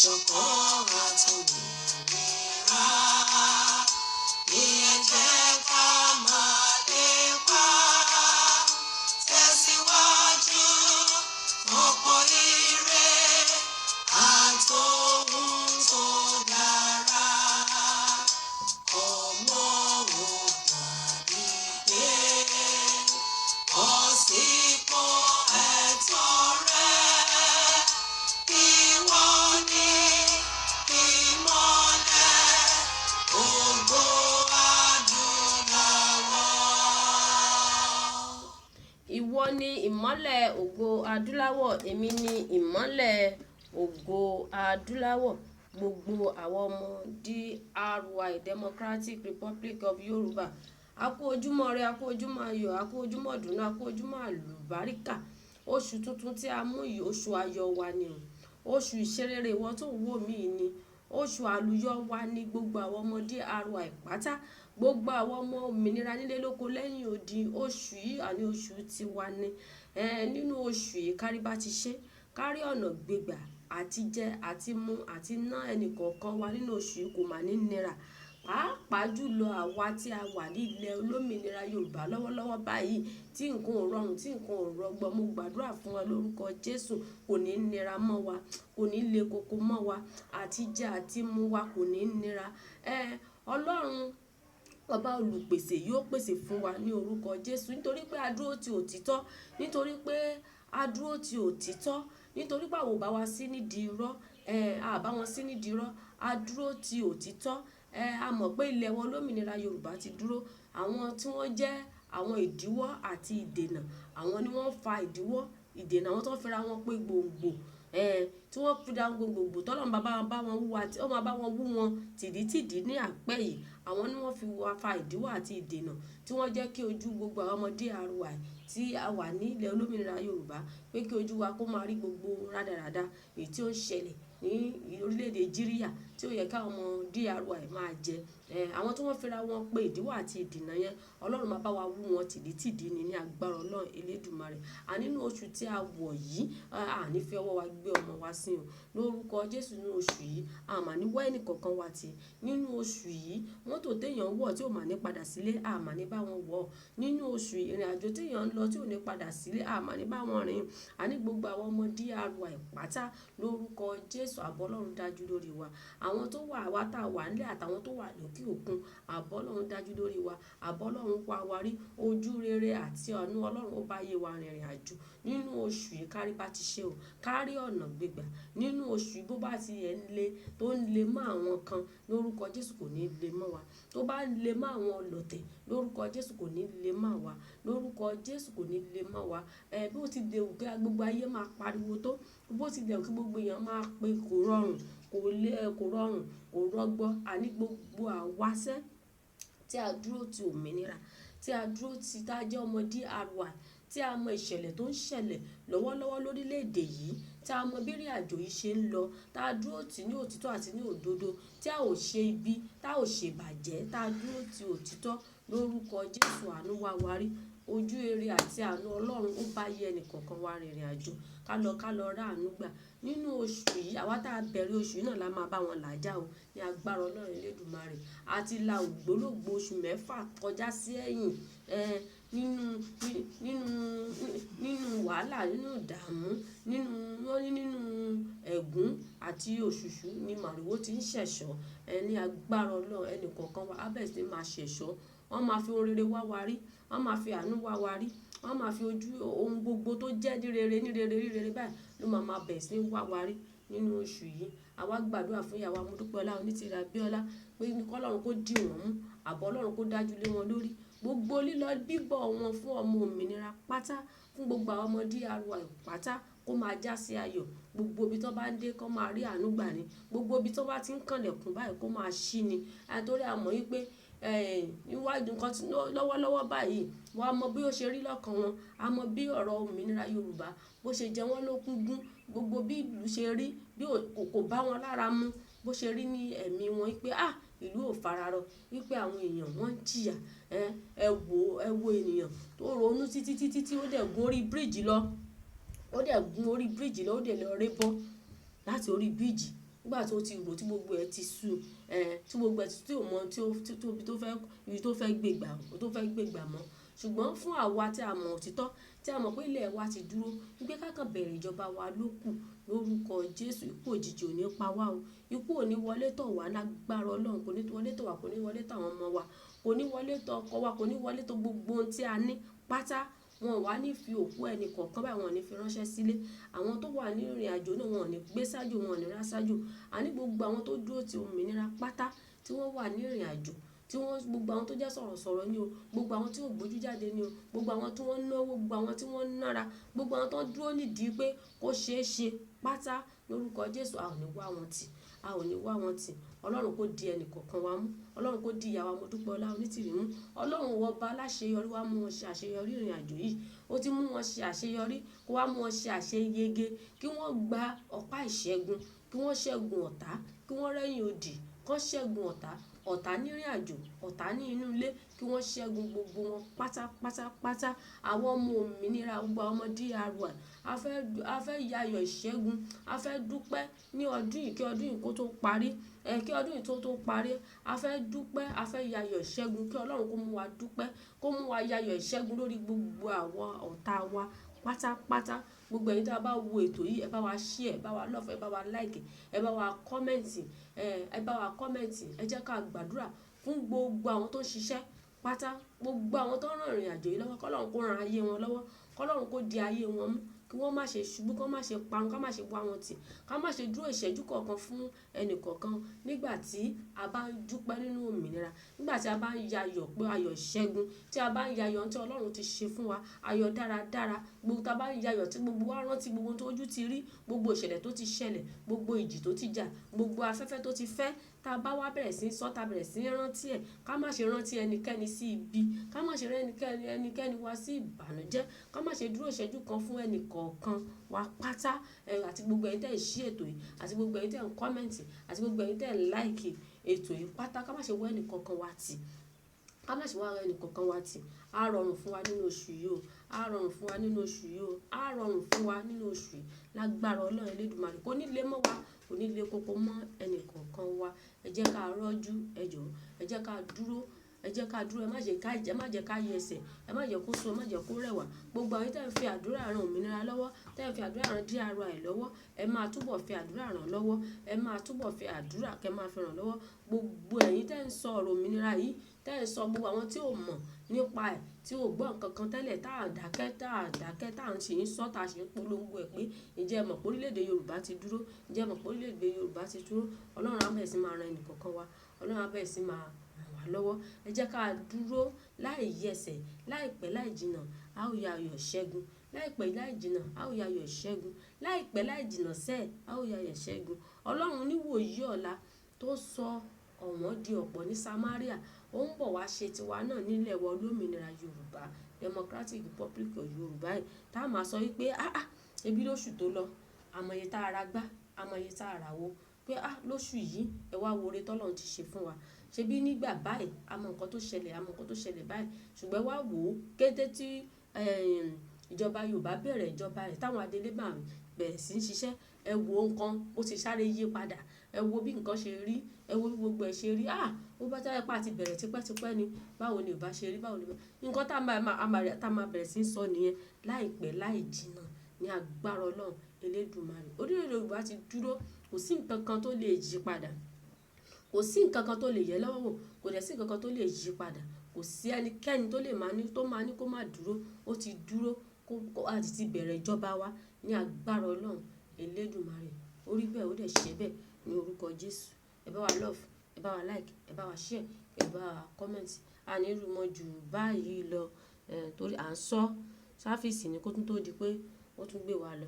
Ìṣọ̀kan àtòmìnira ní ẹ jẹ́ ká máa lépa. Tẹ̀síwájú ọ̀pọ̀ ire àtòhun tó dára. Ọmọ Oòduà dìde, bọ́ sípò ẹ̀tọ́ rẹ. Ìwọ ni ìmọ́lẹ̀ ògo adúláwọ̀. Ìwọ ni ìmọ́lẹ̀ ògo adúláwọ̀, èmi ni ìmọ́lẹ̀ ògo adúláwọ̀. Gbogbo àwọn ọmọ DRY, Democratic Republic of Yorùbá, a kú ojúmọ́ ire, a kú ojúmọ́ ayọ̀, a kú ojúmọ́ ìdùnnú, a kú ojúmọ́ àlùbáríkà. Oṣù tuntun tí a mú yìí, oṣù ayọ̀ wa ni o. Oṣù ìṣerere ìwọ tó ń wò mí ni. Oṣù àlùyọ wa ni gbogbo àwọn ọmọ DRY pátá. Gbogbo àwọn ọmọ òmìnira nílé lóko lẹ́yìn odi. Oṣù yìí àní oṣù tiwa ni. Nínú oṣù yìí, kárí bá ti ṣe, kárí ọ̀nà gbégbà àti jẹ àti mu àti ná ẹnì kọ̀ọ̀kan wa nínú oṣù yìí kò máa ní nira. Pàápàá jùlọ àwa tí a wà ní ilẹ̀ olómìnira Yorùbá lọ́wọ́lọ́wọ́ báyìí tí nǹkan ò rọrùn, tí nǹkan ò rọgbọ. Mo gbàdúrà fún wa lórúkọ Jésù, kò ní nira mọ́ wa, kò ní le koko mọ́ wa, àti jẹ àti mu wa kò ní nira. Ọlọ́run ọba olùpèsè yóò pèsè fún wa ní orúkọ Jésù, nítorí pé a dúró ti òtítọ́, nítorí pé a dúró ti òtítọ́, nítorí pé àwọn ò bá wa sí nídìí irọ́, a bá wọn sí nídìí irọ́, a dúró ti òtítọ́. A mọ̀ pé ilẹ̀ wọn olómìnira Yorùbá ti dúró. Àwọn tí wọ́n jẹ́ àwọn ìdíwọ́ àti ìdènà, àwọn ni wọ́n fa ìdíwọ́, ìdènà, àwọn tó ń fẹ́ra wọn pé gbòǹgbò, tí wọ́n fi ra gbòǹgbò tọ́lọ́run bá bá wọn wú wa, tí ó máa bá wọn wú wọn tìdítìdí ní àpẹ́ yìí. Àwọn ni wọ́n fi wá fa ìdíwọ́ àti ìdènà tí wọ́n jẹ́ kí ojú gbogbo àwọn ọmọ DRY tí a wà ní ilẹ̀ olómìnira Yorùbá pé kí ojú wa kó máa rí gbogbo rádaràda èyí tí ó ń ṣẹlẹ̀ ní orílẹ̀-èdè Jíríà tí ó yẹ ká ọmọ DRY máa jẹ. Àwọn tí wọ́n fẹ́ra wọn pé ìdíwọ́ àti ìdènà yẹn, Ọlọ́run máa bá wa wú wọn tìdítìdí ní agbára Ọlọ́run Elédùmarè. À nínú oṣù tí a wọ̀ yìí, a ní fi ọwọ́ wa gbé ọmọ wa sí o. Lórúkọ Jésù, nínú oṣù yìí, a máa ní wá ẹnì kọ̀ọ̀kan wa ti. Nínú oṣù yìí, mọ́tò tí èèyàn wọ̀ tí ò máa ní padà sílé, a máa ní bá wọn wọ̀. Nínú oṣù yìí, ìrìnàjò tí èèyàn ń lọ tí ò ní padà sílé, a máa ní bá wọn rìn. A ní gbogbo àwọn ọmọ DRY pátá lórúkọ Jésù, àbọ̀ Ọlọ́run dájú lórí wa. Àwọn tó wà, àwa tá wà nílé àtàwọn tó wà lókè òkun, àbọ̀ Ọlọ́run dájú lórí wa. Àbọ̀ Ọlọ́run wá wa rí. Ojú rere àti àánú Ọlọ́run ó bá yé wa rìnrìn àjò. Nínú oṣù yìí, kárí bá ti ṣe o, kárí ọ̀nà gbégbà. Nínú oṣù yìí, bó bá ti ẹ̀ ń le tó ń le mọ́ àwọn kan, lórúkọ Jésù kò ní le mọ́ wa. Tó bá ń le mọ́ àwọn ọlọ̀tẹ̀, lórúkọ Jésù kò ní le mọ́ wa. Lórúkọ Jésù kò ní le mọ́ wa. Bí ó ti lè wù kí gbogbo ayé máa pariwo tó, bó ti lè wù kí gbogbo èèyàn máa pe kò rọrùn, kò lè, kò rọrùn, kò rọgbọ. A ní gbogbo àwa sẹ́ tí a dúró ti òmìnira, tí a dúró ti tá jẹ́ ọmọ DRY, tí a mọ ìṣẹ̀lẹ̀ tó ń ṣẹlẹ̀ lọ́wọ́lọ́wọ́ lórílẹ̀ èdè yìí, tí a mọ bí ìrìnàjò yìí ṣe ń lọ, tá dúró tì ní òtítọ́ àti ní òdodo, tí a ò ṣe ibi, tá ò ṣe ìbàjẹ́, tá dúró ti òtítọ́ lórúkọ Jésù, àánú wá wa rí. Ojú rere àti àánú Ọlọ́run ó bá yé ẹnì kọ̀ọ̀kan wa rìnrìn àjò. Ká lọ, ká lọ rá àánú gbà. Nínú oṣù yìí, àwa tá bẹ̀rẹ̀ oṣù yìí náà la máa bá wọn làjà o ní agbára Ọlọ́run Elédùmarè. A ti la ògbólógbòó oṣù 6 kọjá sí ẹ̀yìn, nínú, nínú, nínú wàhálà, nínú ìdààmú, nínú, wọ́n ní nínú ẹ̀gún àti òṣùṣù ni màrìwò tí ń ṣẹ̀ṣọ́. Ní agbára Ọlọ́run, ẹnì kọ̀ọ̀kan wa á bẹ̀rẹ̀ sí máa ṣẹ̀ṣọ́. Wọ́n máa fi ohun rere wá wa rí, wọ́n máa fi àánú wá wa rí, wọ́n máa fi ojú ohun gbogbo tó jẹ́ ní rere, ní rere, ní rere báyìí ló máa ma bẹ̀rẹ̀ sí ní wá wa rí nínú oṣù yìí. Àwa gbàdúrà fún ìyàwó Modúpẹ́ọlá Onítìrí Abíọ́lá pé kí Ọlọ́run kó dì wọ́n mú, àbọ̀ Ọlọ́run kó dájú lé wọn lórí. Gbogbo lílọ bíbọ̀ wọn fún ọmọ òmìnira pátá, fún gbogbo àwọn ọmọ DRY pátá kó máa jásí ayọ̀. Gbogbo ibi tó bá ń dé kó máa rí àánú gbà ni. Gbogbo ibi tó bá tí ń kànlẹ̀kùn báyìí kó máa ṣí ni. Torí a mọ̀ wípé, níwájú nǹkan tí lọ́wọ́lọ́wọ́ báyìí, wọ́n á mọ bí ó ṣe rí lọ́kàn wọn. A mọ bí ọ̀rọ̀ òmìnira Yorùbá bó ṣe jẹ wọ́n lókun gún, gbogbo bí ìlú ṣe rí, bí kò bá wọn lára mu, bó ṣe rí ní ẹ̀mí wọn wípé, "à, ìlú ò fararọ." Wípé àwọn èèyàn wọ́n ń jìyà. Ẹ wo ènìyàn tó ronú títí, títí tí ó dẹ̀ gun orí bridge lọ. Ó dẹ̀ gun orí bridge lọ, ó dẹ̀ lọ ré bọ́ láti orí bridge. Nígbà tí ó ti rò, tí gbogbo ẹ ti sú, tí gbogbo ẹ tí ò mọ tí ó, tí tó, ibi tó fẹ́, ibi tó fẹ́ gbé gbà, tó fẹ́ gbé gbà mọ́. Ṣùgbọ́n fún àwa tí a mọ̀ òtítọ́, tí a mọ̀ pé ilẹ̀ wa ti dúró, wípé ká kan bẹ̀rẹ̀ ìjọba wa ló kù lórúkọ Jésù. Ikú òjijì ò ní pa wá o. Ikú ò ní wọlé tọ̀ wá lágbára Ọlọ́run, kò ní wọlé tọ̀ wá, kò ní wọlé tọ̀ àwọn ọmọ wa, kò ní wọlé tọ̀ ọkọ wa, kò ní wọlé tọ̀ gbogbo ohun tí a ní pátá. Wọn ò wá ní fi òkú ẹni kọ̀ọ̀kan báyìí, wọn ò ní fi ránṣẹ́ sílé. Àwọn tó wà ní ìrìnàjò náà, wọn ò ní gbé sájò, wọn ò ní rá sájò. A ní gbogbo àwọn tó dúró ti òmìnira pátá tí wọ́n wà ní ìrìnàjò, tí wọ́n, gbogbo àwọn tó jẹ́ sọ̀rọ̀sọ̀rọ̀ ni o, gbogbo àwọn tí ò gbójú jáde ni o, gbogbo àwọn tí wọ́n ń náwó, gbogbo àwọn tí wọ́n ń nára, gbogbo àwọn tó ń dúró nídìí pé kó ṣe é ṣe pátá lórúkọ Jésù. A ò ní wá wọn tì, a ò ní wá wọn tì. Ọlọ́run kó di ẹni kọ̀ọ̀kan wa mú. Ọlọ́run kó di ìyá wa Modúpẹ́ Ọlá Onítìrí mú. Ọlọ́run ọba aláṣeyọrí wá mú wọn ṣe àṣeyọrí ìrìnàjò yìí. Ó ti mú wọn ṣe àṣeyọrí, kó wá mú wọn ṣe àṣeyege, kí wọ́n gba ọ̀pá ìṣẹ́gun, kí wọ́n ṣẹ́gun ọ̀tá, kí wọ́n rẹ́yìn odi, kí wọ́n ṣẹ́gun ọ̀tá, ọ̀tá ní ìrìnàjò, ọ̀tá ní inú ilé, kí wọ́n ṣẹ́gun gbogbo wọn pátápátápátá. Àwọn ọmọ òmìnira, gbogbo àwọn ọmọ DRY, a fẹ́ yayọ̀ ìṣẹ́gun, a fẹ́ dúpẹ́ ní ọdún yìí kí ọdún yìí kó tó parí. Kí ọdún yìí tó tó parí, a fẹ́ dúpẹ́, a fẹ́ yayọ̀ ìṣẹ́gun, kí Ọlọ́run kó mú wa dúpẹ́, kó mú wa yayọ̀ ìṣẹ́gun lórí gbogbo àwọn ọ̀tá wa pátápátá. Gbogbo ẹ̀yin tí a bá wo ètò yìí, ẹ bá wa share, ẹ bá wa love, ẹ bá wa like, ẹ bá wa comment, ẹ bá wa comment. Ẹ jẹ́ ká gbàdúrà fún gbogbo àwọn tó ń ṣiṣẹ́ pátá, gbogbo àwọn tó ń rán ìrìnàjò yìí lọ́wọ́, kí Ọlọ́run kó ran ayé wọn lọ́wọ́, kí Ọlọ́run kó di ayé wọn mú, kí wọ́n má ṣe ṣubú, kí wọ́n má ṣe parun, kí wọ́n má ṣe wá wọn tì, kí wọ́n má ṣe dúró ìṣẹ́jú kọ̀ọ̀kan fún ẹni kọ̀ọ̀kan nígbà tí a bá ń dúpẹ́ nínú òmìnira, nígbà tí a bá ń yayọ̀ pé ayọ̀ ìṣẹ́gun, tí a bá ń yayọ̀ ohun tí Ọlọ́run ti ṣe fún wa, ayọ̀ dáradára. Gbogbo tí a bá ń yayọ̀ tí gbogbo wa rántí gbogbo ohun tó ojú ti rí, gbogbo ìṣẹ̀lẹ̀ tó ti ṣẹlẹ̀, gbogbo ìjì tó ti jà, gbogbo afẹ́fẹ́ tó ti fẹ́, tá a bá wá bẹ̀rẹ̀ sí í sọ, tá a bẹ̀rẹ̀ sí í rántí ẹ̀, ká má ṣe rántí ẹnikẹ́ni sí ibi, ká má ṣe rán ẹnikẹ́ni wá sí ìbànújẹ́, ká má ṣe dúró ìṣẹ́jú kan fún ẹni kọ̀ọ̀kan wa pátá. Àti gbogbo ẹ̀yin tí ẹ̀ ń ṣí ètò yìí, àti gbogbo ẹ̀yin tí ẹ̀ ń comment, àti gbogbo ẹ̀yin tí ẹ̀ ń like ètò yìí pátá, ká má ṣe wá ẹni kankan wa tì. Ká má ṣe wá ẹni kankan wa tì. Á rọrùn fún wa nínú oṣù yìí o. Á rọrùn fún wa nínú oṣù yìí o. Á rọrùn fún wa nínú oṣù yìí. Lágbára Ọlọ́run Elédùmarè, kò ní lé mọ́ wa, kò ní lé koko mọ́ ẹni kọ̀ọ̀kan wa. Ẹ jẹ́ ká rọ́jú, ẹ jọ̀ọ́, ẹ jẹ́ ká dúró, ẹ jẹ́ ká dúró, ẹ má ṣe ká, ẹ má jẹ́ ká yẹsẹ̀, ẹ má jẹ́ kó sú, ẹ má jẹ́ kó rẹwà. Gbogbo ẹ̀yin tí ẹ̀ ń fi àdúrà ran òmìnira lọ́wọ́, tí ẹ̀ ń fi àdúrà ran DRY lọ́wọ́, ẹ máa túbọ̀ fi àdúrà ràn lọ́wọ́, ẹ máa túbọ̀ fi àdúrà kí ẹ máa fi ràn lọ́wọ́. Gbogbo ẹ̀yin tí ẹ̀ ń sọ ọ̀rọ̀ òmìnira yìí, tí ẹ̀ ń sọ gbogbo àwọn tí ò mọ̀ nípa ẹ̀, tí ò gbọ́ nǹkan kan tẹ́lẹ̀, tá a dákẹ́, tá a dákẹ́, tá a sì ń sọ, tá a sì ń polongo ẹ̀ pé ǹjẹ́ ẹ mọ̀ pé orílẹ̀-èdè Yorùbá ti dúró? Ǹjẹ́ ẹ mọ̀ pé orílẹ̀-èdè Yorùbá ti dúró? Ọlọ́run á bẹ̀rẹ̀ sí máa ran ẹni kọ̀ọ̀kan wa. Ọlọ́run á bẹ̀rẹ̀ sí máa ràn wá lọ́wọ́. Ẹ jẹ́ ká dúró láì yẹsẹ̀, láìpẹ́ láì jìnnà, a ó yayọ̀ ìṣẹ́gun. Láìpẹ́ láì jìnnà, a ó yayọ̀ ìṣẹ́gun. Láìpẹ́ láì jìnnà sẹ́ẹ̀, a ó yayọ̀ ìṣẹ́gun. Ọlọ́run níwòyí ọ̀la tó sọ ọ̀wọ́n di ọ̀pọ̀ ní Samaria, ó ń bọ̀ wá ṣe tiwa náà nílẹ̀ wa olómìnira Yorùbá, Democratic Republic of Yorùbá yìí. Tá a máa sọ wípé, "áà, ebi lóṣù tó lọ, àmọye tá a ra gbá, àmọye tá a ra wo." Pé, "á, lóṣù yìí, ẹ wá wo ore tí Ọlọ́run ti ṣe fún wa." Ṣé bí nígbà báyìí, a mọ nǹkan tó ṣẹlẹ̀, a mọ nǹkan tó ṣẹlẹ̀ báyìí. Ṣùgbọ́n wá wò ó kété tí, ìjọba Yorùbá bẹ̀rẹ̀ ìjọba rẹ̀, táwọn adélé máa bẹ̀rẹ̀ sí í ṣiṣẹ́. Ẹ wo nǹkan, ó ti sáré yí padà. Ẹ wo bí nǹkan ṣe rí, ẹ wo bí gbogbo ẹ ṣe rí. "Á, ó bá jẹ́ pé a ti bẹ̀rẹ̀ tipẹ́tipẹ́ ni, báwo ni ò bá ṣe rí, báwo ni ò bá." Nǹkan tá a máa, tá a máa bẹ̀rẹ̀ sí í sọ nìyẹn láìpẹ́ láì jìnnà ní agbára Ọlọ́run Elédùmarè. Orílẹ̀-èdè Yorùbá ti dúró, kò sí nǹkan kan tó lè yí padà. Kò sí nǹkan kan tó lè yẹ lọ́wọ́ wò, kò dẹ̀ sí nǹkan kan tó lè yí padà. Kò sí ẹnikẹ́ni tó lè máa ní, tó máa ní kó má dúró. Ó ti dúró, kó, a ti bẹ̀rẹ̀ ìjọba wa ní agbára Ọlọ́run Elédùmarè. Ó rí bẹ́ẹ̀, ó dẹ̀ ṣe bẹ́ẹ̀ ní orúkọ Jésù. Ẹ bá wa love, ẹ bá wa like, ẹ bá wa share, ẹ bá wa comment. A ní rú mọ́ ju báyìí lọ, torí à ń sọ sáfíìsì ni kó tún tó di pé ó tún gbé wa lọ.